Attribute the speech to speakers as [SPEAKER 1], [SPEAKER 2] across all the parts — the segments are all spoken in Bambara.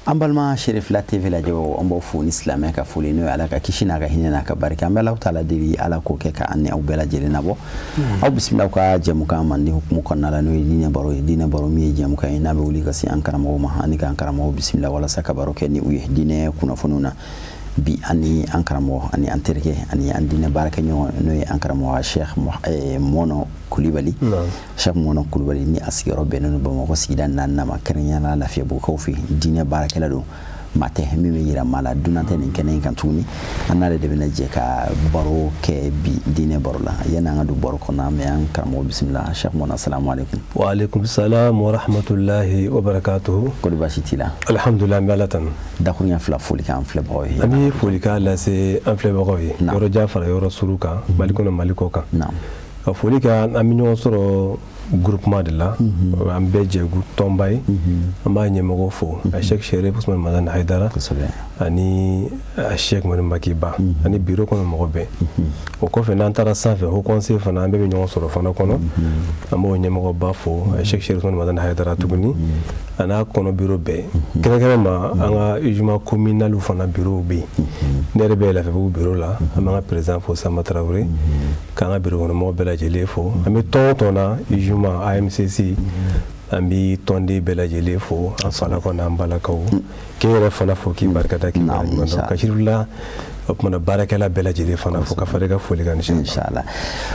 [SPEAKER 1] An balima Cherifla TV lajɛbagaw, an b'aw fo ni silamɛ ka foli, n'o ye Ala ka kisi n'a ka hinɛ n'a ka barika. An bɛ Alahu taala deli, Ala k'o kɛ ka an ni aw bɛɛ lajɛlen nabɔ. Aw bisimila aw ka jɛmukan mandi hukumu kɔnɔna la, n'o ye diinɛ baro ye. Diinɛ baro min ye jɛmukan ye n'a bɛ wuli ka se an karamɔgɔw ma ani k'an karamɔgɔw bisimila walasa ka baro kɛ ni u ye diinɛ kunnafoniw na. Bi, an ni an karamɔgɔ ani an terikɛ ani an diinɛ baarakɛɲɔgɔn, n'o ye an karamɔgɔ Cheikh Mɔnɔ Kulibali. Cheikh Mɔnɔ Kulibali ni a sigiyɔrɔ bɛnnen don Bamakɔ sigida naaninan ma, kɛrɛnkɛrɛnnenya la Lafiyabugukaw fɛ. Diinɛ baarakɛla don, maa tɛ min bɛ yira maa la, dunan tɛ nin kɛnɛ in kan tuguni. An n'ale de bɛna jɛ ka baro kɛ bi diinɛ baro la. Yanni an ka don baro kɔnɔ, an bɛ an karamɔgɔ bisimila. Cheikh Mɔnɔ, asalamu aleykum.
[SPEAKER 2] Wa aleykum salam wa rahmatulahi wa barakatuhu.
[SPEAKER 1] Kɔri baasi t'i la?
[SPEAKER 2] Alhamdulilah, an bɛ Ala tanu.
[SPEAKER 1] Dakuruɲɛ fila, foli k'an filɛbagaw ye.
[SPEAKER 2] An bɛ folikan lase an filɛbagaw ye yɔrɔ jan fara yɔrɔ surun kan, Mali kɔnɔ, Mali kɔ kan. Ka foli kɛ, an bɛ ɲɔgɔn sɔrɔ groupement de la, an bɛɛ jɛ tɔnba ye. An b'a ɲɛmɔgɔ fo, a Cheikh Cherif Ousmane Madani Haidara ani a Cheikh Mani Makiba ani bureau kɔnɔ mɔgɔ bɛɛ. O kɔfɛ, n'an taara sanfɛ, haut conseil fana, an bɛɛ bɛ ɲɔgɔn sɔrɔ fana kɔnɔ. An b'o ɲɛmɔgɔba fo, a Cheikh Cherif Ousmane Madani Haidara tuguni, a n'a kɔnɔ bureau bɛɛ. Kɛrɛnkɛrɛn ma, an ka UJMA communal fana bureau bɛ yen. Ne yɛrɛ bɛ Lafiyabugu bureau la. An b'an ka président fo, Samba Tarawele, k'an ka bureau kɔnɔ mɔgɔ bɛɛ lajɛlen fo. An bɛ tɔn o tɔn na, UJMA, AMCC, an bɛ tɔnden bɛɛ lajɛlen fo, an falakaw n'an balakaw. K'e yɛrɛ fana fo, k'i barikada, k'i waleɲuman dɔn, ka Cherifla o kumana baarakɛla bɛɛ lajɛlen fana fo ka fara i ka foli kan.
[SPEAKER 1] Inshallah,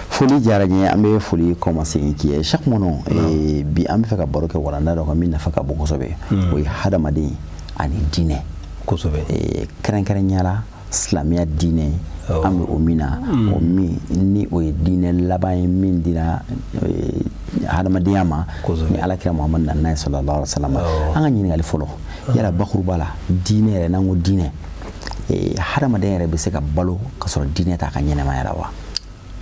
[SPEAKER 1] foli diyara n ye. An bɛ foli kɔmasegin k'i ye, Cheikh Mɔnɔ. Bi, an bɛ fɛ ka baro kɛ walanda dɔ kan min nafa ka bon kosɛbɛ, o ye hadamaden ani diinɛ. Kɛrɛnkɛrɛnnenya la, silamɛya diinɛ an bɛ o min na, o min ni o ye diinɛ laban ye min dira hadamadenya ma ni Alakira Muhamadu nana n'a ye, sallallahu alaihi wasallam. An ka ɲininkali fɔlɔ, yala bakuruba la, diinɛ yɛrɛ, n'an ko diinɛ, hadamaden yɛrɛ bɛ se ka balo ka sɔrɔ diinɛ t'a ka ɲɛnɛmaya la wa?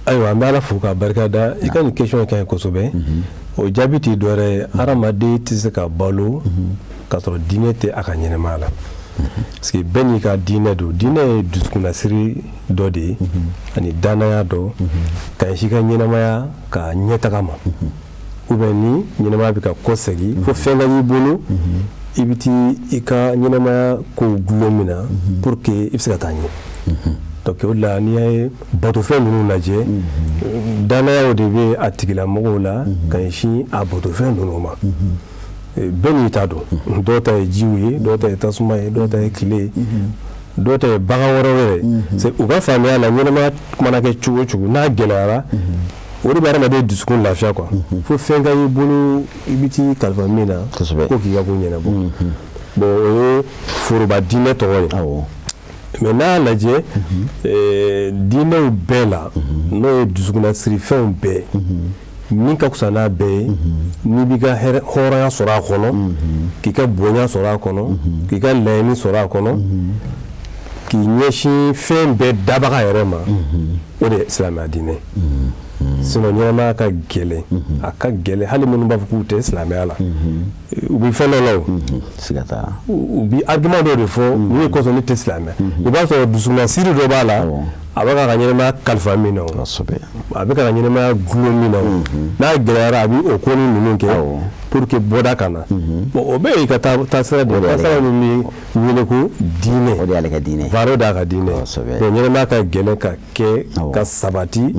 [SPEAKER 2] Ayiwa, an bɛ Ala fo k'a barika da. I ka nin question ka ɲi kosɛbɛ. O jaabi tɛ dɔwɛrɛ ye, hadamaden tɛ se ka balo ka sɔrɔ diinɛ tɛ a ka ɲɛnɛmaya la, parce que bɛɛ n'i ka diinɛ don. Diinɛ ye dusukunnasiri dɔ de ye ani danaya dɔ ka ɲɛsin i ka ɲɛnɛmaya ka ɲɛtaga ma, ou bien ni ɲɛnɛmaya bɛ ka kɔsegin fo fɛn ka y'i bolo, i bɛ t'i i ka ɲɛnɛmaya kow dulon min na pour que i bɛ se ka taa ɲɛ. Donc o de la, n'i ye batofɛn ninnu lajɛ, danaya de bɛ a tigilamɔgɔw la ka ɲɛsin a batofɛn ninnu ma. Bɛɛ n'i ta don. Dɔw ta ye jiw ye, dɔw ta ye tasuma ye, dɔw ta ye tile ye, dɔw ta ye bagan wɛrɛw yɛrɛ. U ka faamuya la, ɲɛnɛmaya mana kɛ cogo o cogo, n'a gɛlɛyara, o de bɛ hadamaden dusukun lafiya quoi. Fo fɛn ka y'i bolo, i bɛ t'i kalifa min na ko k'i ka ko ɲɛnabɔ. Bon, o ye foroba diinɛ tɔgɔ ye. Mais n'a y'a lajɛ, diinɛw bɛɛ la, n'o ye dusukunnasiri fɛnw bɛɛ, min ka fisa n'a bɛɛ ye, n'i b'i ka hɔrɔnya sɔrɔ a kɔnɔ, k'i ka bonya sɔrɔ a kɔnɔ, k'i ka laɲini sɔrɔ a kɔnɔ, k'i ɲɛsin fɛn bɛɛ dabaga yɛrɛ ma, o de ye silamɛya diinɛ. Sinon ɲɛnamaya ka gɛlɛn, a ka gɛlɛn. Hali minnu b'a fɔ k'u tɛ silamɛya la, u bɛ fɛn dɔ la, o u bɛ argument dɔ de fɔ nin de kosɔn ne tɛ silamɛ. I b'a sɔrɔ dusukunnasiri dɔ b'a la, a bɛ k'a ka ɲɛnamaya kalifa min na, a bɛ k'a ka ɲɛnamaya dulon min na. N'a gɛlɛyara, a bɛ o ko ni ninnu kɛ pour que bɔda ka na. Bon, o bɛɛ y'i ka taasira de ye, taasira min bɛ wele ko diinɛ.
[SPEAKER 1] O de y'ale ka diinɛ.
[SPEAKER 2] Voilà, o de y'a ka diinɛ. Donc ɲɛnamaya ka gɛlɛn ka kɛ ka sabati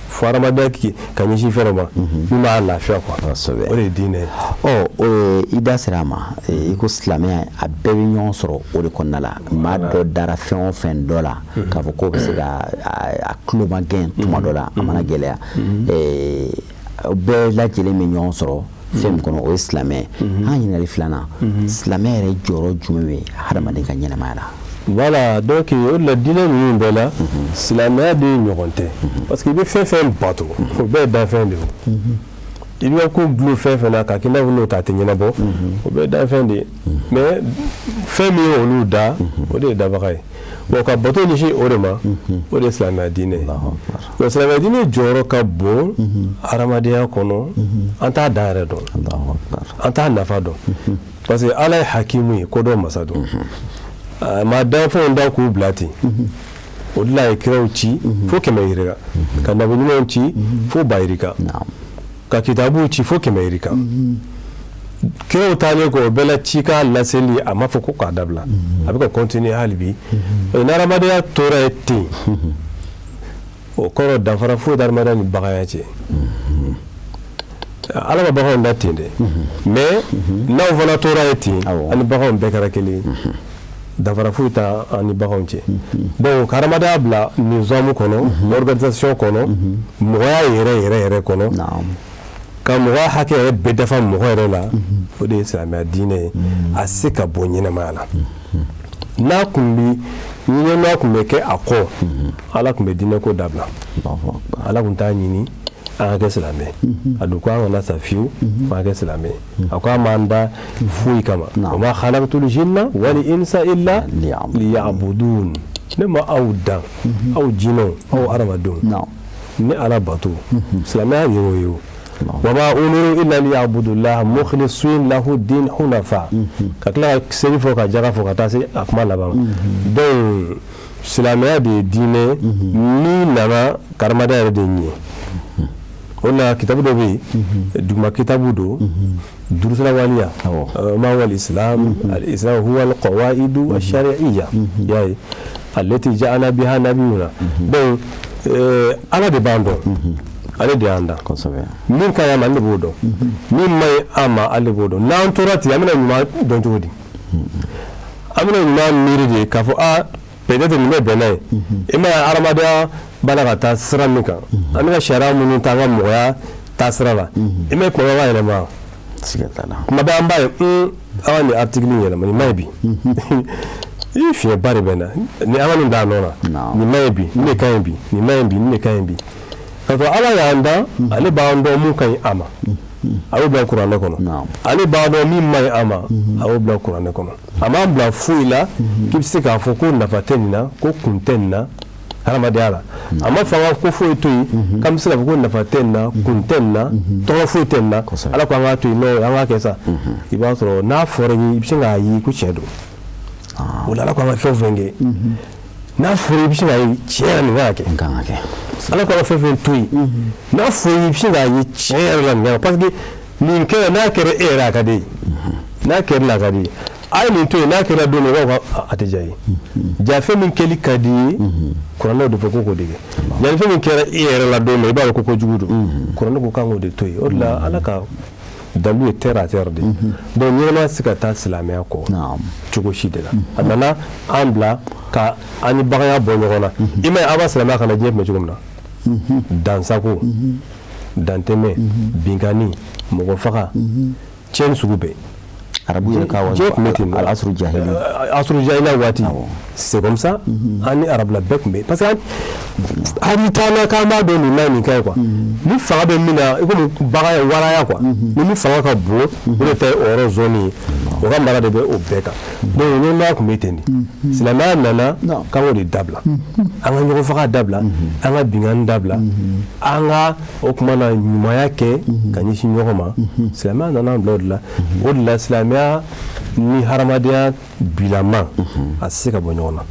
[SPEAKER 2] fo hadamadenya ka ɲɛsin fɛn dɔ ma min b'a lafiya quoi. O de ye diinɛ ye.
[SPEAKER 1] Ɔ, i da sera a ma, i ko silamɛya, a bɛɛ bɛ ɲɔgɔn sɔrɔ o de kɔnɔna la. Maa dɔ dara fɛn o fɛn dɔ la k'a fɔ k'o bɛ se ka a tulo magɛn tuma dɔ la, a mana gɛlɛya, bɛɛ lajɛlen bɛ ɲɔgɔn sɔrɔ fɛn min kɔnɔ, o ye silamɛ ye. An ka ɲininkali filanan, silamɛ yɛrɛ jɔyɔrɔ jumɛn bɛ hadamaden ka ɲɛnamaya la?
[SPEAKER 2] Voilà, donc o de la, diinɛ ninnu bɛɛ la, silamɛya de ɲɔgɔn tɛ, parce que i bɛ fɛn fɛn bato, o bɛɛ ye danfɛn de ye. I bɛ ka ko dulon fɛn fɛn na k'a kɛ i n'a fɔ n'o tɛ a tɛ ɲɛnabɔ, o bɛɛ ye danfɛn de ye. Mais fɛn min ye olu da, o de ye dabaga ye. Bon, ka bato ɲɛsin o de ma, o de ye silamɛya diinɛ ye. Donc silamɛya diinɛ jɔyɔrɔ ka bon hadamadenya kɔnɔ, an t'a dan yɛrɛ dɔn, an t'a nafa dɔn, parce que Ala ye hakimu ye, kodɔn masa don. A ma danfɛnw da k'u bila ten. O de la a ye kiraw ci fo 100 yirika, ka nabi ɲumanw ci fo ba yirika, ka kitabuw ci fo 100 yirika. Kiraw taalen kɔ, o bɛɛ la, cikan laseli, a ma fɔ ko k'a dabila, a bɛ ka continuer hali bi. Ni hadamadenya tora yen ten, o kɔrɔ danfara foyi tɛ hadamadenya ni baganya cɛ. Ala ma baganw da ten dɛ, mais n'aw fana tora yen ten, ani baganw bɛɛ kɛra kelen ye, danfara foyi tɛ an ni baganw cɛ. Donc ka hadamadenya bila nizamu kɔnɔ, organisation kɔnɔ, mɔgɔya yɛrɛ yɛrɛ yɛrɛ kɔnɔ, ka mɔgɔya hakɛ yɛrɛ bɛɛ dafa mɔgɔ yɛrɛ la, o de ye silamɛya diinɛ ye. A se ka bɔ ɲɛnamaya la, n'a kun bi ɲɛnamaya kun bɛ kɛ a kɔ, Ala kun bɛ diinɛ ko dabila. Ala kun t'a ɲini an ka kɛ silamɛ. A don ko an kana sa fiyewu an ka kɛ silamɛ. A ko an m'an da foyi kama: wa ma khalaqtul jinna wal insa illa liya'budun. Ne ma aw dan, aw jinɛw, aw hadamadenw, ne Ala bato. Silamɛya ye o ye o. Wa ma umiru illa liya'budullaha mukhlisin lahu din hunafa. Ka tila ka seli fɔ, ka jaga fɔ, ka taa se a kuma laban ma. Donc silamɛya de ye diinɛ min nana ka hadamadenya yɛrɛ de ɲɛ. O la, kitabu dɔ bɛ yen, duguma kitabu don, durusula waliya ma huwa al-islam. Al-islam huwa al-qawaidu ash-shar'iyya, y'a ye, allati ja'ana biha nabiyuna. Donc Ala de b'an dɔn, ale de y'an dan. Min ka ɲi a ma, ale de b'o dɔn. Min man ɲi an ma, ale de b'o dɔn. N'an tora ten, an bɛna ɲuman dɔn cogo di? An bɛna ɲuman miiri de k'a fɔ a peut-être nin bɛ bɛn n'a ye. I ma ye, hadamadenya b'a la ka taa sira min kan, an bɛ ka sariya minnu ta an ka mɔgɔya taasira la, i ma ye, kuma bɛɛ b'a yɛlɛma. Kuma bɛɛ an b'a ye, an ka nin article in yɛlɛma, nin ma ɲi bi, i fiɲɛba de bɛ na ni an ka nin da a nɔ na. Nin ma ɲi bi, nin de ka ɲi bi. Nin ma ɲi bi, nin de ka ɲi bi. K'a sɔrɔ Ala y'an dan, ale b'an dɔn. Mun ka ɲi a ma, a y'o bila kuranɛ kɔnɔ. Ale b'a dɔn min ma ɲi a ma, a y'o bila kuranɛ kɔnɔ. A m'an bila foyi la k'i bɛ se k'a fɔ ko nafa tɛ nin na, ko kun tɛ nin na hadamadenya la. A ma fɔ an ka ko foyi to yen k'an bɛ se k'a fɔ ko nafa tɛ nin na, kun tɛ nin na, tɔgɔ foyi tɛ nin na. Ala ko an k'a to yen nɔ, an k'a kɛ sa. I b'a sɔrɔ n'a fɔra i ye, i bɛ sin k'a ye ko tiɲɛ don. O la, Ala ko an ka fɛn o fɛn kɛ, n'a fɔra i bɛ sin k'a ye tiɲɛ yɛrɛ, nin kan ka kɛ. Ala ko an ka fɛn fɛn to yen, n'a fɔra i bɛ sin k'a ye tiɲɛ yɛrɛ la, nin kan, parce que nin kɛra, n'a kɛra e yɛrɛ, a ka di ye. N'a kɛra la, a ka di ye. A ye nin to yen, n'a kɛra don min, i b'a fɔ a tɛ diya ye. Ja fɛn min kɛli ka di ye, kuranɛ de fɔ ko k'o de kɛ. Yanni fɛn min kɛra e yɛrɛ la don min, i b'a dɔn ko kojugu don, kuranɛ ko k'an k'o de to yen. O de la, Ala ka dalu ye terre à terre de. Donc ɲɛnamaya tɛ se ka taa silamɛya kɔ cogo si de la. A nana an bila ka an ni baganya bɔ ɲɔgɔn na. I ma ye, an b'a silamɛya ka na, diɲɛ tun bɛ cogo min na, dansago, dantɛmɛ, binkanni, mɔgɔ faga, tiɲɛni sugu bɛɛ.
[SPEAKER 1] Arabu yɛrɛ ka
[SPEAKER 2] Diɲɛ tun bɛ ten.
[SPEAKER 1] Asuru jahili.
[SPEAKER 2] Asuru jahiliya waati, c'est comme ça. An ni arabula bɛɛ tun bɛ, parce que hali t'an na k'an b'a dɔn nin na nin ka ɲi quoi. Ni fanga bɛ min na, i komi bagan ye waraya quoi, ni min fanga ka bon, o de ta ye o yɔrɔ zone ye, o ka mara de bɛ o bɛɛ kan. Donc ɲɛnamaya tun bɛ ten de. Silamɛya nana k'an k'o de dabila, an ka ɲɔgɔn faga dabila, an ka binkanni dabila, an ka o tuma na ɲumanya kɛ ka ɲɛsin ɲɔgɔn ma. Silamɛya nana an bila o de la. O de la, silamɛya ni hadamadenya bilama, a tɛ se ka bɔ ɲɔgɔn na.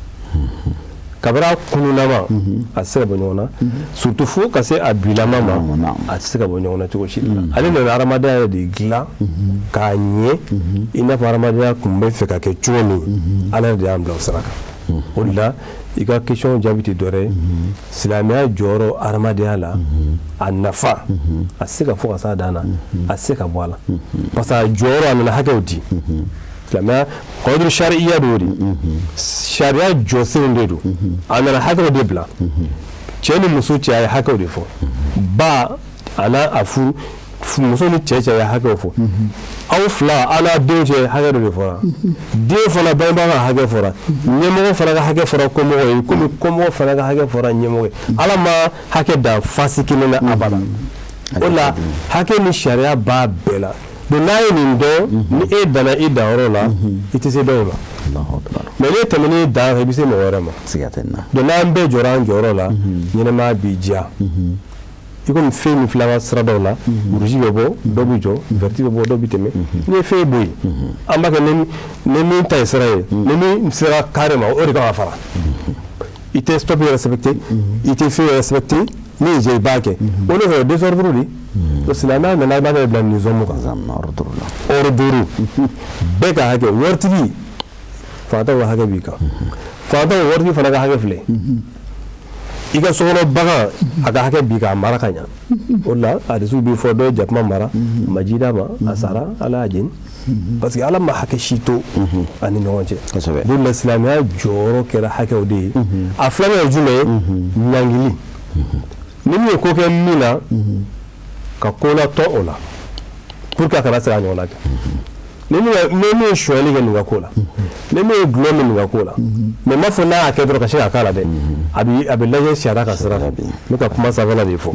[SPEAKER 2] Kabini a kununama, a tɛ se ka bɔ ɲɔgɔn na, surtout fo ka se a bilama ma, a tɛ se ka bɔ ɲɔgɔn na cogo si de la. Ale nana hadamadenya yɛrɛ de dilan k'a ɲɛ, i n'a fɔ hadamadenya tun bɛ fɛ ka kɛ cogo min. Ala yɛrɛ de y'an bila o sira kan. O de la, i ka question jaabi tɛ dɔ wɛrɛ ye: silamɛya jɔyɔrɔ hadamadenya la, a nafa, a tɛ se ka fɔ ka s'a dan na, a tɛ se ka bɔ a la, parce que a jɔyɔrɔ, a nana hakɛw di. Silamɛya qadru sariya de, o de sariya jɔsenw de don. A nana hakɛw de bila cɛ ni muso cɛ, a ye hakɛw de fɔ ba a n'a a furu muso ni cɛ cɛ, a ye hakɛw fɔ aw fila, aw n'a denw cɛ, hakɛ dɔ de fɔra. Den fana bangebaa ka hakɛ fɔra, ɲɛmɔgɔ fana ka hakɛ fɔra kɔmɔgɔ ye, komi kɔmɔgɔ fana ka hakɛ fɔra ɲɛmɔgɔ ye. Ala ma hakɛ dan fasi kelen na abada. O la, hakɛ ni sariya b'a bɛɛ la. Donc n'a ye nin dɔn, ni e danna i danyɔrɔ la, i tɛ se dɔw ma, mais n'e tɛmɛn'i dan kan, i bɛ se mɔgɔ wɛrɛ ma. Donc n'an bɛɛ jɔra an jɔyɔrɔ la, ɲɛnɛmaya b'i diya. I komi fɛn min filɛ, an ka siradaw la, rouge bɛ bɔ, dɔ bɛ jɔ, vert bɛ bɔ, dɔ bɛ tɛmɛ. N'i ye fɛn bɔ yen, an b'a kɛ ni min ta ye sira ye, ni min sera carré ma, o de kan ka fara. I tɛ stop respecté, i tɛ fɛn respecté, ni y'i diya i b'a kɛ. O de fɛ, désordre de. Donc silamɛya nana i b'a bila nizamu kan, ordre, bɛɛ ka hakɛ, waritigi, fantanw ka hakɛ b'i kan, fantanw, waritigi fana ka hakɛ filɛ. I ka sokɔnɔ bagan, a ka hakɛ b'i kan, a mara ka ɲa. O de la hadisiw bɛ fɔ, dɔ ye jakuma mara, a ma ji d'a ma, a sara, Ala y'a jeni, parce que Ala ma hakɛ si to a ni ɲɔgɔn cɛ. Donc la silamɛya jɔyɔrɔ kɛra hakɛw de ye. A filanan ye jumɛn ye? Ɲangili. Ni min ye ko kɛ min na, ka ko latɔ o la pour que a kana se ka ɲɔgɔnna kɛ. Ni min ye sonyali kɛ nin ka ko la, ni min ye dulɔ min nin ka ko la, mais n m'a fɔ n'a y'a kɛ dɔrɔn ka se k'a k'a la dɛ, a bɛ lajɛ sariya ka sira fɛ. N bɛ ka kuma sanfɛla de fɔ.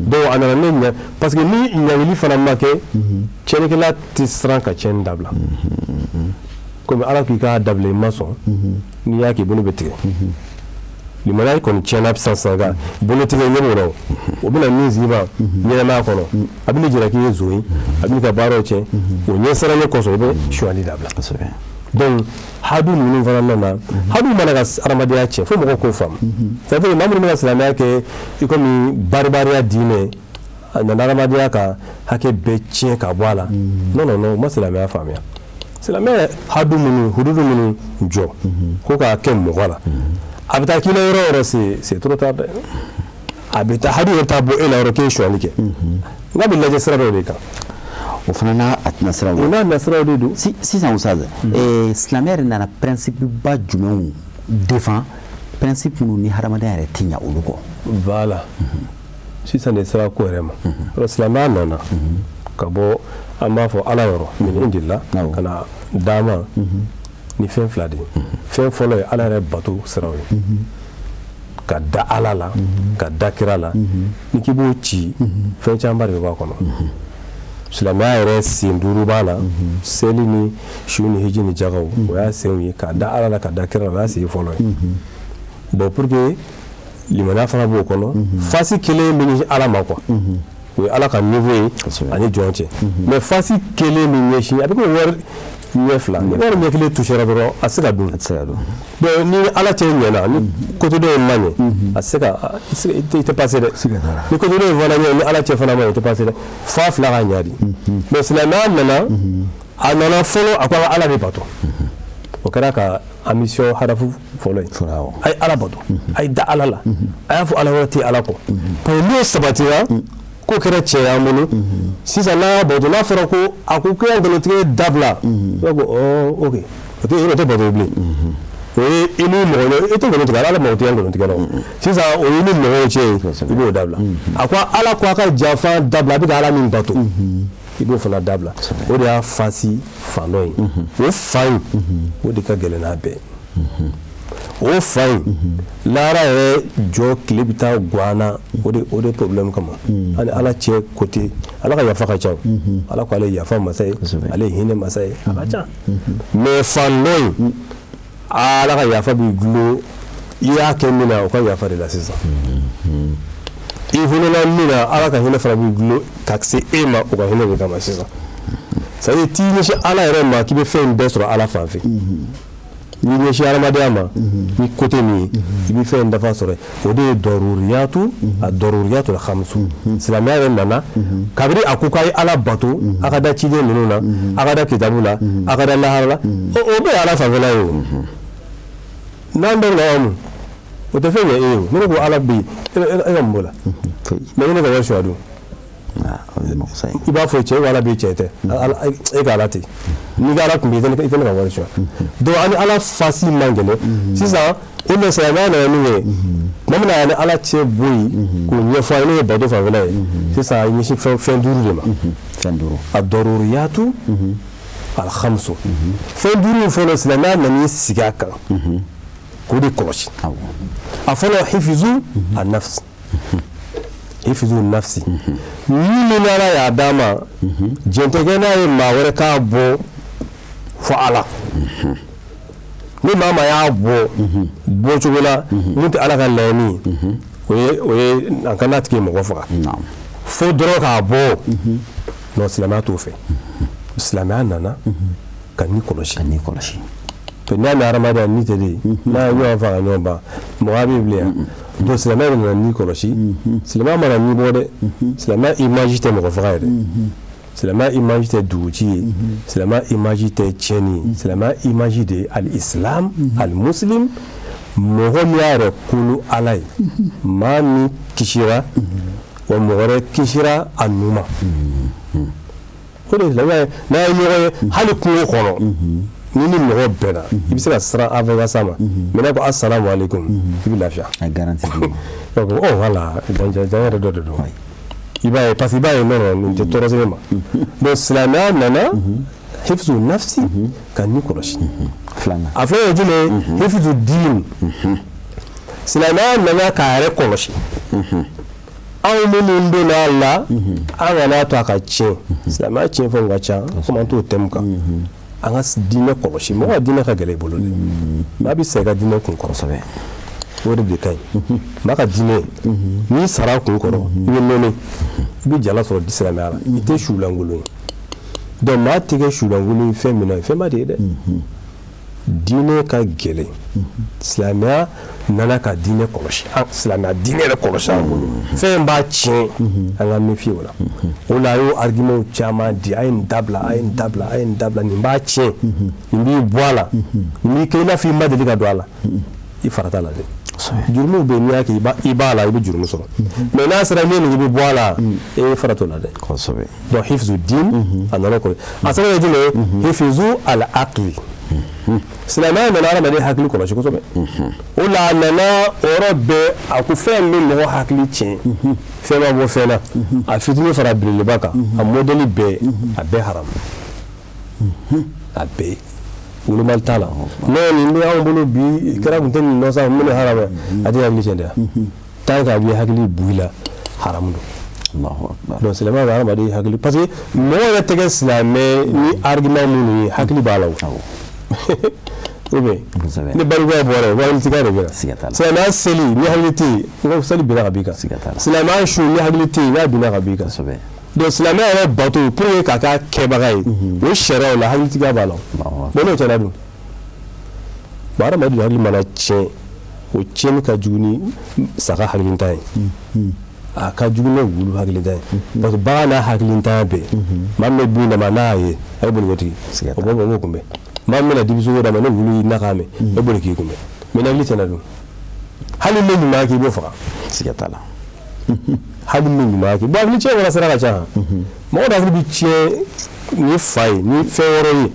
[SPEAKER 2] Donc a nana ne ɲɛ, parce que ni ɲangili fana ma kɛ, tiɲɛnikɛla tɛ siran ka tiɲɛni dabila. Komi Ala k'i k'a dabila, i ma sɔn, n'i y'a kɛ, i bolo bɛ tigɛ. Limaniya kɔni tiɲɛna sisan sisan, ka bolo tigɛ ɲɛ b'o la, o bɛna min sigi ma ɲɛnɛmaya kɔnɔ, a bɛna jira k'i ye zon ye, a bɛna ka baaraw tiɲɛ. O ɲɛsiranɲɛ kosɔn, i bɛ sonyali dabila. Donc hadu ninnu fana nana, hadu mana ka adamadenya tiɲɛ, fo mɔgɔw k'o faamu. C'est à dire, maa minnu bɛ ka silamɛya kɛ i komi baribariya diinɛ, a nana adamadenya ka hakɛ bɛɛ tiɲɛ ka bɔ a la. Non, non, non, u ma silamɛya faamuya. Silamɛya hadu minnu, hududu minnu jɔ ko k'a kɛ mɔgɔ la, a bɛ taa k'i la yɔrɔ o yɔrɔ, c'est trop tard dɛ. A bɛ taa hadu yɛrɛ taa bɔ e la yɔrɔ k'e ye sonyali kɛ, n'a bɛ lajɛ sira dɔw de kan.
[SPEAKER 1] O fana n'a a tɛna sira.
[SPEAKER 2] O n'a nasiraw de don.
[SPEAKER 1] Sisan Ustaz, silamɛya yɛrɛ nana principe ba jumɛnw défend, principe minnu ni hadamadenya yɛrɛ tɛ ɲɛ olu kɔ?
[SPEAKER 2] Voilà, sisan de sera ko yɛrɛ ma. Yɔrɔ silamɛya nana ka bɔ, an b'a fɔ Ala yɔrɔ min indila, ka na d'an ma ni fɛn fila de ye. Fɛn fɔlɔ ye Ala yɛrɛ bato siraw ye, ka da Ala la, ka da kira la. Ni k'i b'o ci, fɛn caman de bɛ bɔ a kɔnɔ. Silamɛya yɛrɛ sen duuru b'a la: seli ni su ni hiji ni jakaw, o y'a senw ye. Ka da Ala la, ka da kira la, o y'a sen fɔlɔ ye. Bon, pour que limaniya fana b'o kɔnɔ, fasi kelen bɛ ɲɛsin Ala ma quoi, o ye Ala ka niveau ye ani jɔn cɛ. Mais fasi kelen bɛ ɲɛsin, a bɛ komi wari ɲɛ fila, ni wari ɲɛ kelen touchera dɔrɔn, a tɛ se ka dun.
[SPEAKER 1] A tɛ se ka dun.
[SPEAKER 2] Donc ni Ala cɛ ɲɛna, ni côté dɔ in ma ɲɛ, a tɛ se ka, i tɛ passer dɛ. Ni côté dɔ in fana ɲɛ, ni Ala cɛ fana ma ɲɛ, i tɛ passer dɛ. F'a fila ka ɲa de. Mais silamɛya nana, a nana fɔlɔ, a ko a ka Ala de bato. O kɛra ka a mission hadafu fɔlɔ ye. A ye Ala bato, a ye da Ala la, a y'a fɔ Ala wɛrɛ tɛ Ala kɔ. Parce que n'o sabatira, ko kɛra cɛ y'an bolo sisan, n'a y'a bato, n'a fɔra ko a ko k'i ka nkalontigɛ dabila, i b'a ko ɔ ok, o tɛ o tɛ bato bilen. O ye i ni mɔgɔ, i tɛ nkalon tigɛ, Ala mago tɛ nkalon tigɛ la. Sisan o ye ni mɔgɔw cɛ ye, i b'o dabila. A ko Ala ko a ka janfa dabila, a bɛ ka Ala min bato, i b'o fana dabila. O de y'a fasi fan dɔ ye. O fa in, o de ka gɛlɛn n'a bɛɛ. O fa in, lahara yɛrɛ jɔ tile bɛ taa guwan o de problème kama. Ani Ala cɛ côté, Ala ka yafa ka ca. Ala ko ale ye yafa masa ye, ale ye hinɛ masa ye, a ka ca. Mais fan dɔ in, Ala ka yafa b'i gulo i y'a kɛ min na, o ka yafa de la sisan. I hinɛna min na, Ala ka hinɛ fana b'i gulo ka se e ma, o ka hinɛ de kama sisan. C'est à dire, t'i ɲɛsin Ala yɛrɛ ma k'i bɛ fɛn in bɛɛ sɔrɔ Ala fan fɛ. N'i ɲɛsin adamadenya ma ni côté min ye, i bɛ fɛn in dafa sɔrɔ. O de ye dɔruriyatu, a dɔruriyatu la hamsu. Silamɛya yɛrɛ nana kabini a ko k'a ye Ala bato, a ka da ciden ninnu na, a ka da kitabu la, a ka da lahara la, o bɛɛ ye Ala fanfɛla ye. O n'an bɛɛ bɛna mun, o tɛ fɛn ɲɛ e ye. O ne ko Ala bɛ yen, e ka mun b'o la? Mais ne ka wari suɲɛ dun, i b'a fɔ cɛ ko Ala b'i cɛ tɛ, e ka Ala tɛ. N'i ka Ala tun bɛ yen, i tɛ ne ka wari suɲɛ. Donc ani Ala fasi man gɛlɛn sisan. O de silamɛya nana min kɛ, tuma min na a ni Ala cɛ bɔ yen k'o ɲɛfɔ a ye, n'o ye bato fanfɛla ye sisan, a ye ɲɛsin fɛn duuru de ma.
[SPEAKER 1] Fɛn duuru.
[SPEAKER 2] A dɔruriyatu alhamsu, fɛn duuru in fɔlɔ, silamɛya nana sigi a kan k'o de kɔlɔsi. A fɔlɔ, hifizu a nafsi, hifizu nafsi. Ni min Ala y'a d'a ma, jɛn tɛ kɛ n'a ye maa wɛrɛ k'a bɔ fɔ Ala. Ni maa maa y'a bɔ bɔcogo la mun tɛ Ala ka laɲini ye, o ye a ka n'a tigi ye mɔgɔ faga fo dɔrɔn k'a bɔ. Non, silamɛya t'o fɛ. Silamɛya nana ka ni kɔlɔsi.
[SPEAKER 1] Ka ni kɔlɔsi.
[SPEAKER 2] To n'i y'a mɛn hadamadenya ni tɛ de n'a ye ɲɔgɔn faga ka ɲɔgɔn ban, mɔgɔ bɛ bilen yan. Donc silamɛya nana ni kɔlɔsi. Silamɛya ma na ni bɔ dɛ. Silamɛya image tɛ mɔgɔ faga ye dɛ. Silamɛya image tɛ duguci ye. Silamɛya image tɛ tiɲɛni ye. Silamɛya image de ye al-islam, al-muslim, mɔgɔ min y'a yɛrɛ kolo Ala ye, maa min kisira wa mɔgɔ wɛrɛ kisira a nu ma. O de ye silamɛya ye. N'a ye ɲɔgɔn ye hali kungo kɔnɔ, ni mɔgɔ bɛnna, i bɛ se ka siran avant i ka s'a ma, mais n'a ko asalamu aleykum, i bɛ lafiya.
[SPEAKER 1] A garantie d'u ma.
[SPEAKER 2] Donc oh voilà, jan yɛrɛ dɔ de don. I b'a ye, parce que i b'a ye, non non, nin tɛ tɔɔrɔ se ne ma. Donc silamɛya nana hifzu nafsi, ka ni kɔlɔsi.
[SPEAKER 1] Filanan.
[SPEAKER 2] A filanan ye jumɛn ye? Hifzu diin. Silamɛya nana k'a yɛrɛ kɔlɔsi. Anw minnu donna a la, an kana to a ka tiɲɛ. Silamɛya tiɲɛ fɛnw ka ca, komi an t'o thème kan. An ka diinɛ kɔlɔsi. Mɔgɔ ka diinɛ ka gɛlɛn i bolo dɛ, mais a bɛ sa i ka diinɛ kun kɔrɔ. O de ka ɲi maa ka diinɛ. N'i sara a kun kɔrɔ, i bɛ nɔnɔ, i bɛ jala sɔrɔ silamɛya la, i tɛ sulankolon ye. Donc maa tɛ kɛ sulankolon ye fɛn min na, fɛnba de ye dɛ. Diinɛ ka gɛlɛn. Silamɛya nana ka diinɛ kɔlɔsi. Silamɛya diinɛ yɛrɛ kɔlɔsi an bolo. Fɛn b'a tiɲɛ, an ka méfier o la. O la a y'o argument caman di: a ye nin dabila, a ye nin dabila, a ye nin dabila, nin b'a tiɲɛ, nin b'i bɔ a la, nin b'i kɛ i n'a fɔ i ma deli ka don a la. I farata la dɛ. Jurumu bɛ yen, n'i y'a kɛ, i b'a la, i bɛ jurumu sɔrɔ. Mais n'a sera min i bɛ bɔ a la, e farata o la dɛ. Donc hifzu din, a nana kɔlɔsi. A sababu ye jumɛn ye? Hifzu al aqli. Silamɛya nana hadamaden hakili kɔlɔsi kosɛbɛ. O la a nana o yɔrɔ bɛɛ, a ko fɛn min bɛ mɔgɔ hakili tiɲɛ, fɛn ma bɔ fɛn na, a fitinin fara belebeleba kan, a modèle bɛɛ, a bɛɛ haramu, a bɛɛ wolomali t'a la. Non, nin bɛ anw bolo bi, kɛra kun tɛ nin nɔ sa, mun bɛ haramu? A tɛ hakili tiɲɛ dɛ. Tant que a bɛ hakili bu i la, haramu don.
[SPEAKER 1] Allahu akbar.
[SPEAKER 2] Donc silamɛya bɛ hadamaden hakili, parce que mɔgɔ yɛrɛ tɛ kɛ silamɛ ni argument minnu ye, hakili b'a la o. Ou bien ni barikoya bɔra yen, hakilitigiya de bɛ na.
[SPEAKER 1] Siga t'a la.
[SPEAKER 2] Silamɛya seli, ni hakili tɛ yen, i ka seli binna ka b'i kan.
[SPEAKER 1] Siga t'a la.
[SPEAKER 2] Silamɛya su, ni hakili tɛ yen, i b'a binna ka b'i kan. Donc silamɛya yɛrɛ bato, pour que k'a k'a kɛbaga ye, o sariyaw la, hakilitigiya b'a la. Bon, n'o tiɲɛna dun, bon, hadamaden hakili mana tiɲɛ, o tiɲɛni ka jugu ni saga hakilintan ye, a ka jugu ni wulu hakilintan ye, parce que bagan n'a hakilintan bɛɛ, maa min bɛ bin dama n'a y'a ye, a bɛ boli k'o tigi o b'o b'o kunbɛn. Maa min bɛna dibisogo d'a ma, ni wulu y'i nakan mɛn, o bɛ boli k'i kunbɛn. Mais ni hakili tiɲɛna dun, hali min ɲuman kɛ, i b'o faga.
[SPEAKER 1] Siga t'a la.
[SPEAKER 2] Hali min ɲuman kɛ, bon, hakili tiɲɛ fana sira ka ca. Mɔgɔ dɔ hakili bɛ tiɲɛ ni fa ye, ni fɛn wɛrɛ ye,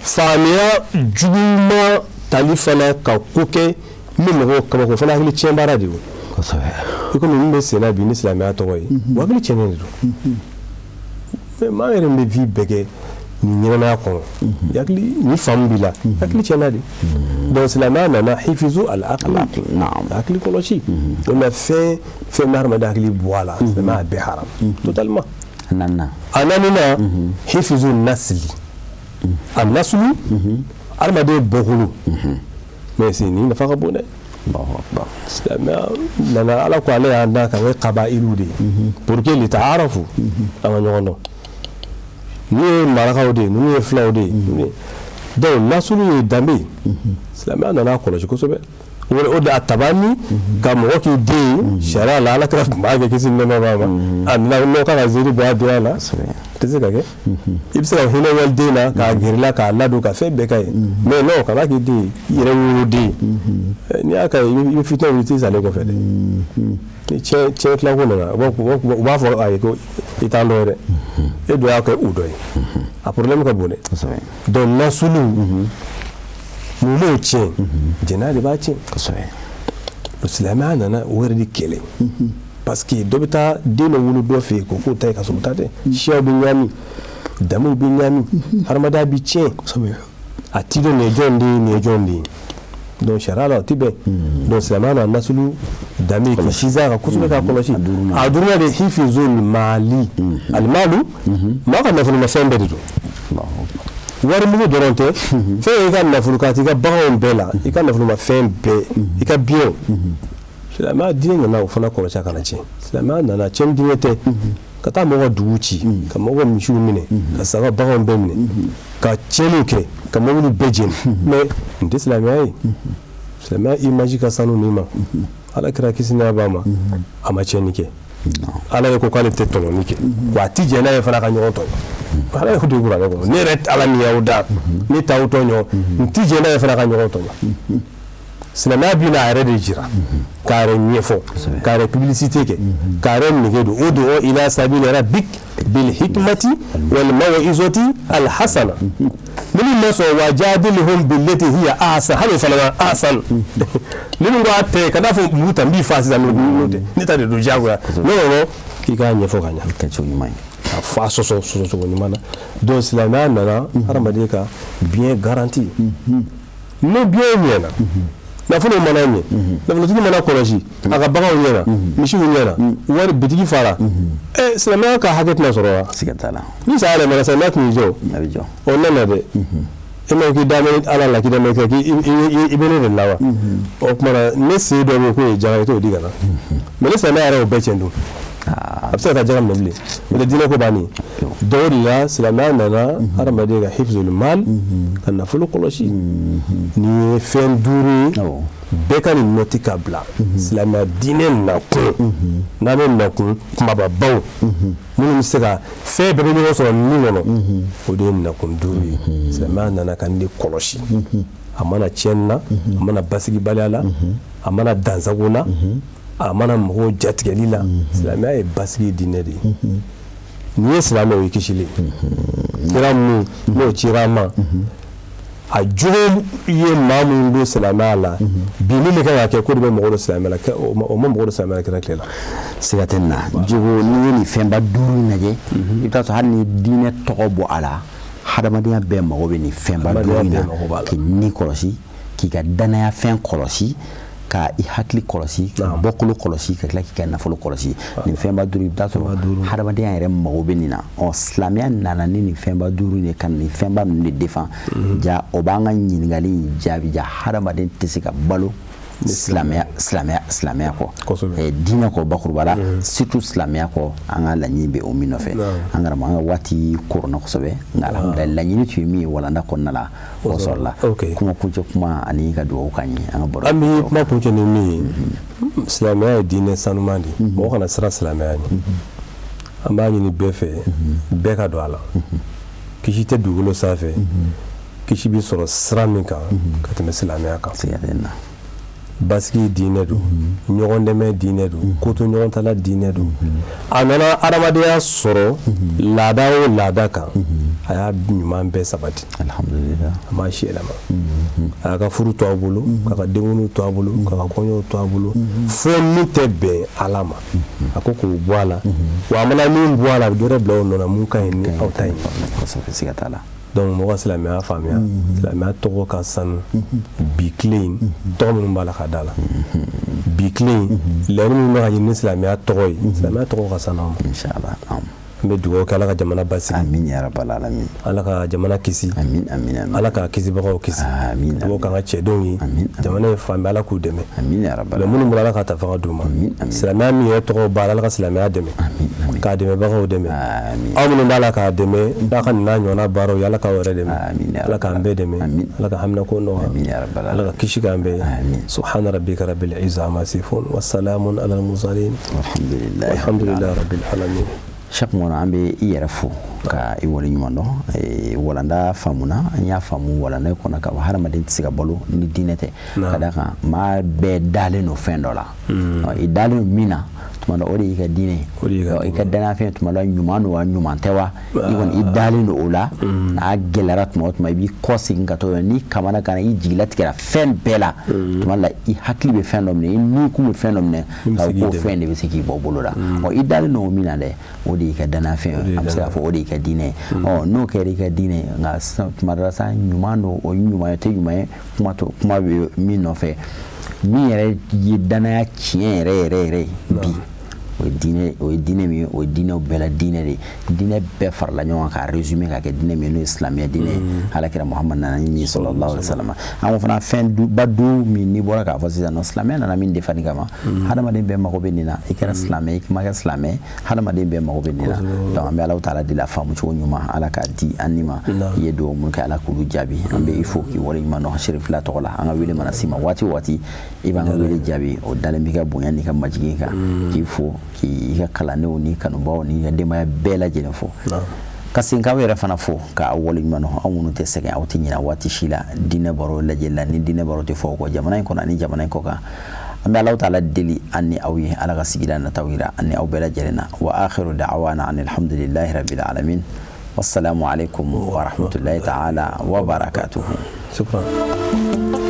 [SPEAKER 2] faamuya juguman tali fana ka ko kɛ min mɔgɔw kabako, o fana hakili tiɲɛ baara de ye. I komi min bɛ sen na bi ni silamɛya tɔgɔ ye, o hakili tiɲɛnen de don. Mais maa yɛrɛ min bɛ vie bɛɛ kɛ nin ɲɛnamaya kɔnɔ, hakili ni faamu b'i la, hakili tiɲɛna de. Donc silamɛya nana hifizu al aqli, hakili kɔlɔsi. O la fɛn fɛn bɛ hadamaden hakili bɔ a la, silamɛya bɛɛ haram totalement.
[SPEAKER 1] Naaninan.
[SPEAKER 2] A naaninan, hifizu nasli. A naslu, hadamaden bɔkolo. Mais c'est nin nafa ka bon dɛ.
[SPEAKER 1] Allahu akbar.
[SPEAKER 2] Silamɛya nana, Ala ko ale y'an da ka kɛ kabayilu de ye pour que li ta'arafu, an ka ɲɔgɔn dɔn. Ninnu ye marakaw de ye, ninnu ye filaw de ye. Donc nasulu ye danbe ye. Silamɛya nana kɔlɔsi kosɛbɛ. O de a tabani ka mɔgɔ k'i den ye sariya la, Ala kira tun b'a kɛ, kisi ni nɛɛma b'a ma. A nana n'o kan ka ziiri bɔ a denya la, tɛ se ka kɛ. I bɛ se ka hinɛ waliden na, k'a gɛrɛ la, k'a ladon, ka fɛn bɛɛ k'a ye, mais non, kana k'i den ye, i yɛrɛ woloden. N'i y'a kɛ, i bɛ fitinɛ wuli, i t'i salen kɔfɛ dɛ. Ni tiɲɛ tilako nana, u b'a fɔ a ye ko i t'an dɔn ye dɛ, e dun y'a kɛ u dɔ ye. A problème ka bon dɛ. Donc nasulu, mun b'o tiɲɛ? Jɛnɛya de b'a tiɲɛ. Silamɛya nana o yɛrɛ de kɛlɛ, parce que dɔ bɛ taa den dɔ wolo dɔ fɛ yen ko k'o ta ye, ka sɔrɔ o ta tɛ. Siyaw bɛ ɲaami, danbew bɛ ɲaami, hadamadenya bɛ tiɲɛ. A ti dɔn nin ye jɔn den ye, nin ye jɔn den ye. Donc sariya la, o ti bɛn. Donc silamɛya nana nasulu danbe k'i sinsin a kan kosɛbɛ, k'a kɔlɔsi. A duurunan de, hifizul maali. Alimalu, maa ka nafolomafɛn bɛɛ de don. Wari mugu dɔrɔn tɛ. Fɛn i ka nafolo ka i ka baganw bɛɛ la, i ka nafolomafɛn bɛɛ, i ka biens. Silamɛya diinɛ nana o fana kɔlɔsi a kana tiɲɛ. Silamɛya nana tiɲɛni diinɛ tɛ. Ka taa mɔgɔ dugu ci, ka mɔgɔ misiw minɛ, ka saga baganw bɛɛ minɛ, ka tiɲɛniw kɛ. Ka mobili bɛɛ jeni. Mais nin tɛ silamɛya ye. Silamɛya image ka sanu nin ma. Ala kira, kisi n'a b'a ma, a ma tiɲɛni kɛ. Ala ye ko k'ale tɛ tɔɲɔni kɛ, wa a ti jɛn n'a ye fana ka ɲɔgɔn tɔɲɔ. Ala ye ko kuranɛ kɔnɔ: ne yɛrɛ Ala min y'aw da, ne t'aw tɔɲɔ, n ti jɛn n'a ye fana ka ɲɔgɔn tɔɲɔ. Silamɛya bɛ n'a yɛrɛ de jira, k'a yɛrɛ ɲɛfɔ, k'a yɛrɛ publicité kɛ, k'a yɛrɛ nege don. Ud'u ila sabili rabbik bil hikmati wal maw'izati al hasana. Minnu ma sɔn, wajadilhum billati hiya ahsan. Hali o fana ma ahsan. Minnu ko a tɛ ka n'a fɔ muru ta, n b'i fa sisan, n'o tɛ ne ta de don diyagoya. Non, non, non, k'i k'a ɲɛfɔ ka ɲɛ.
[SPEAKER 1] Kɛcogo ɲuman ye.
[SPEAKER 2] Ka fɔ a sɔsɔ sɔsɔ cogo ɲuman na. Donc silamɛya nana hadamaden ka bien garanti. Ni bien ɲɛna, nafolo mana ɲɛ, nafolotigi mana kɔlɔsi a ka baganw ɲɛna, misiw ɲɛna, wari bitigi fara, ɛ, silamɛya ka hakɛ tɛna sɔrɔ wa?
[SPEAKER 1] Siga t'a la.
[SPEAKER 2] Ni saya yɛlɛmana, silamɛya tun y'i jɔ.
[SPEAKER 1] A bɛ jɔ.
[SPEAKER 2] O nana dɛ, e ma k'i da bɛ Ala la, k'i da bɛ kɛ k'i i bɛ ne de la wa? O tuma na, ne sen dɔ bɛ yen k'o ye jaga ye, t'o di ka na. Mais ni silamɛya yɛrɛ y'o bɛɛ tiɲɛ dun, a bɛ se ka taa jaga minɛ bilen? O tɛ diinɛ ko bannen. Donc o de la silamɛya nana hadamaden ka hifzul mal, ka nafolo kɔlɔsi. Nin ye fɛn duuru ye, bɛɛ ka nin nɔti ka bila silamɛya diinɛ nakun. N'an bɛ nakun kumababaw minnu bɛ se ka fɛn bɛɛ bɛ ɲɔgɔn sɔrɔ min kɔnɔ, o de ye nakun duuru ye. Silamɛya nana ka nin de kɔlɔsi. A mana tiɲɛni na, a mana basigibaliya la, a mana dansago la, a mana mɔgɔw jatigɛli la, silamɛya ye basigi diinɛ de ye. N'i ye silamɛ, o ye kisili ye. Kira mun n'o cira a ma, a jogo ye maa minnu don silamɛya la bi, min bɛ kan ka kɛ ko de bɛ mɔgɔ don silamɛya la, o ma mɔgɔ don silamɛya la kira tile la.
[SPEAKER 1] Siga tɛ nin na. Jogo, n'i ye nin fɛnba duuru in lajɛ, i bɛ taa sɔrɔ hali ni diinɛ tɔgɔ bɔ a la, hadamadenya bɛɛ mago bɛ nin fɛnba duuru in na: k'i ni kɔlɔsi, k'i ka danaya fɛn kɔlɔsi, ka i hakili kɔlɔsi, ka bɔkolo kɔlɔsi, ka tila k'i ka nafolo kɔlɔsi. Nin fɛnba duuru, i bɛ taa sɔrɔ hadamadenya yɛrɛ mago bɛ nin na. Ɔ, silamɛya nana ni nin fɛnba duuru de ka nin fɛnba ninnu de défend. Ja, o b'an ka ɲininkali in jaabi. Ja, hadamaden tɛ se ka balo silamɛya kɔ, diinɛ kɔ bakuruba la, surtout silamɛya kɔ. An ka laɲini bɛ o min nɔfɛ, an karamɔgɔ, an ka waati koronna kosɛbɛ, nka alhamdulilayi, laɲini tun ye min ye walanda kɔnɔna la, o sɔrɔla. Kuma kuncɛ kuma ani ka dugawu k'an ye, an ka baro.
[SPEAKER 2] An bɛ kuma kuncɛ ni min ye, silamɛya ye diinɛ sanuman de ye. Mɔgɔ kana siran silamɛya ɲɛ. An b'a ɲini bɛɛ fɛ, bɛɛ ka don a la. Kisi tɛ dugukolo sanfɛ, kisi bɛ sɔrɔ sira min kan ka tɛmɛ silamɛya kan. Basigi diinɛ don, ɲɔgɔn dɛmɛ diinɛ don, koto ɲɔgɔn tala diinɛ don. A nana adamadenya sɔrɔ laada o laada kan, a y'a ɲuman bɛɛ sabati.
[SPEAKER 1] Alhamdulillah.
[SPEAKER 2] A ma si yɛlɛma. A y'a ka furu to a bolo, k'a ka denkundiw to a bolo, k'a ka kɔɲɔw to a bolo, fo min tɛ bɛn Ala ma, a ko k'o bɔ a la. Wa a mana min bɔ a la, a bɛ dɔ wɛrɛ bila o nɔ na mun ka ɲi ni aw ta ye.
[SPEAKER 1] Kosɛbɛ, siga t'a la.
[SPEAKER 2] Donc mɔgɔ ka silamɛya faamuya, silamɛya tɔgɔ ka sanu bi tile in. Tɔgɔ minnu b'a la ka da la bi tile in, laɲini minnu bɛ ka ɲini ni silamɛya tɔgɔ ye, silamɛya tɔgɔ ka sanu an ma.
[SPEAKER 1] Inshallah.
[SPEAKER 2] An bɛ dugawu kɛ, Ala ka jamana basigi.
[SPEAKER 1] Amin ya rabbal alamin.
[SPEAKER 2] Ala ka jamana kisi.
[SPEAKER 1] Amin, amin, amin.
[SPEAKER 2] Ala ka kisibagaw kisi.
[SPEAKER 1] Amin.
[SPEAKER 2] Dugawu k'an ka cɛdenw ye.
[SPEAKER 1] Amin.
[SPEAKER 2] Jamana ye fan bɛɛ, Ala k'u dɛmɛ.
[SPEAKER 1] Amin ya rabbal.
[SPEAKER 2] Mais minnu bolo, Ala ka ta fanga d'u ma.
[SPEAKER 1] Amin, amin.
[SPEAKER 2] Silamɛya min yɛrɛ tɔgɔ b'a la, Ala ka silamɛya dɛmɛ.
[SPEAKER 1] Amin, amin.
[SPEAKER 2] K'a dɛmɛbagaw dɛmɛ.
[SPEAKER 1] Amin.
[SPEAKER 2] Aw minnu b'a la k'a dɛmɛ n'a ka nin n'a ɲɔgɔnna baaraw ye, Ala k'aw yɛrɛ dɛmɛ.
[SPEAKER 1] Amin ya.
[SPEAKER 2] Ala k'an bɛɛ dɛmɛ.
[SPEAKER 1] Amin.
[SPEAKER 2] Ala ka haminako nɔgɔya.
[SPEAKER 1] Amin ya rabbal.
[SPEAKER 2] Ala ka kisi k'an bɛɛ.
[SPEAKER 1] Amin.
[SPEAKER 2] Subhana rabbika rabbil izza amma yasifun wa salamun alal mursalin.
[SPEAKER 1] Alhamdulillah.
[SPEAKER 2] Walhamdulillahi rabbil alamin.
[SPEAKER 1] Cheikh Mɔna, an bɛ i yɛrɛ fo ka i wale ɲuman dɔn. Walanda faamuna, an y'a faamu walanda kɔnɔ ka fɔ hadamaden tɛ se ka balo ni diinɛ tɛ, ka d'a kan maa bɛɛ dalen don fɛn dɔ la. I dalen don min na tuma dɔ, o de y'i ka diinɛ ye, i ka danaya tuma dɔ, ɲuman don wa, ɲuman tɛ wa, i kɔni i dalen don o la. N'a gɛlɛyara tuma o tuma, i b'i kɔ segin ka t'o la. N'i kamana ka na, i jigilatigɛra fɛn bɛɛ la, tuma la i hakili bɛ fɛn dɔ minɛ, i ni kun bɛ fɛn dɔ minɛ, ka k'o fɛn de bɛ se k'i bɔ bolo la. Ɔ, i dalen don o min na dɛ, o de y'i ka danaya fɛn ye, an bɛ se k'a fɔ o de y'i ka diinɛ ye. Ɔ, n'o kɛra i ka diinɛ ye, nka tuma dɔ la sa, ɲuman don o, ɲuman ye tɛ ɲuman ye, kuma to kuma bɛ min nɔfɛ, min yɛrɛ ye danaya tiɲɛ yɛrɛ yɛrɛ yɛrɛ ye bi. O ye diinɛ, o ye diinɛ min ye, o ye diinɛw bɛɛ la diinɛ de ye. Diinɛ bɛɛ farala ɲɔgɔn kan k'a résumé ka kɛ diinɛ min ye, n'o ye silamɛya diinɛ ye, Alakira Muhamad nana ni min ye, sallallahu alaihi wasallam. An ko fana, fɛn ba duuru min n'i bɔra k'a fɔ sisan nɔ, silamɛya nana min defani kama, hadamaden bɛɛ mago bɛ nin na. I kɛra silamɛ, i ma kɛ silamɛ, hadamaden bɛɛ mago bɛ nin na. Donc an bɛ Alahu taala deli, a faamu cogo ɲuman, Ala k'a di an ni ma. I ye dugawu mun kɛ, Ala k'olu jaabi. An bɛ i fo k'i waleɲuman dɔn Serifila tɔgɔ la. An ka wele mana s'i ma waati o waati, i b'an ka wele jaabi. O dalen b'i ka bonya n'i ka majigin kan. K'i fo, k'i ka kalandenw ni kanubaw n'i ka denbaya bɛɛ lajɛlen fo, ka segin k'aw yɛrɛ fana fo k'aw waleɲuman dɔn, aw minnu tɛ sɛgɛn, aw tɛ ɲinɛ waati si la diinɛ baro lajɛli la, ni diinɛ baro tɛ fɔ o kɔ jamana in kɔnɔ ani jamana in kɔ kan. An bɛ Alahu taala deli an ni aw ye, Ala ka sigida nataw yira an ni aw bɛɛ lajɛlen na. Wa akhiru da'wana anil hamdulillahi rabbil alamin. Wassalamu alaikum wa rahmatullahi ta'ala wa barakatuhu.
[SPEAKER 2] Shukran.